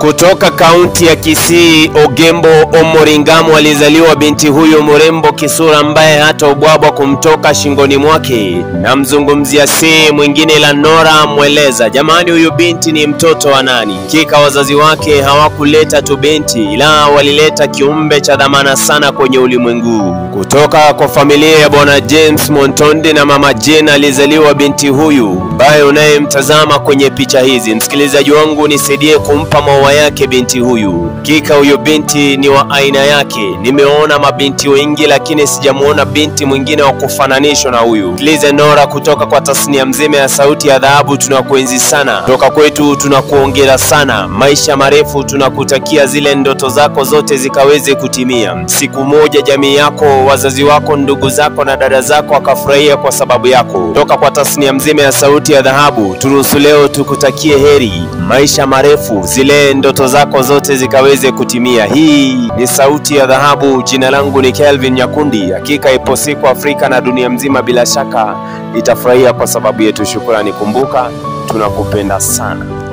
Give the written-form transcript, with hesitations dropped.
Kutoka kaunti ya Kisii, Ogembo Omoringamu alizaliwa binti huyu mrembo kisura ambaye hata ubwabwa kumtoka shingoni mwake. Namzungumzia si mwingine la Nora Mweleza. Jamani, huyu binti ni mtoto wa nani? Kika wazazi wake hawakuleta tu binti, ila walileta kiumbe cha dhamana sana kwenye ulimwengu. Kutoka kwa familia ya bwana James Montondi na mama Jane alizaliwa binti huyu ambaye unayemtazama kwenye picha hizi. Msikilizaji wangu, nisaidie kumpa maua yake binti huyu. Kika huyu binti ni wa aina yake. Nimeona mabinti wengi lakini sijamuona binti mwingine wa kufananishwa na huyu. Sikilize Nora, kutoka kwa tasnia mzima ya Sauti ya Dhahabu, tunakuenzi sana. Kutoka kwetu tunakuongera sana. Maisha marefu tunakutakia, zile ndoto zako zote zikaweze kutimia. Siku moja jamii yako, wazazi wako, ndugu zako na dada zako wakafurahia kwa sababu yako. Kutoka kwa tasnia mzima ya Sauti ya Dhahabu, turuhusu leo tukutakie heri, maisha marefu, zile ndoto zako zote zikaweze kutimia. Hii ni Sauti ya Dhahabu. Jina langu ni Kelvin Nyakundi. Hakika ipo siku Afrika na dunia mzima bila shaka itafurahia kwa sababu yetu. Shukrani, kumbuka tunakupenda sana.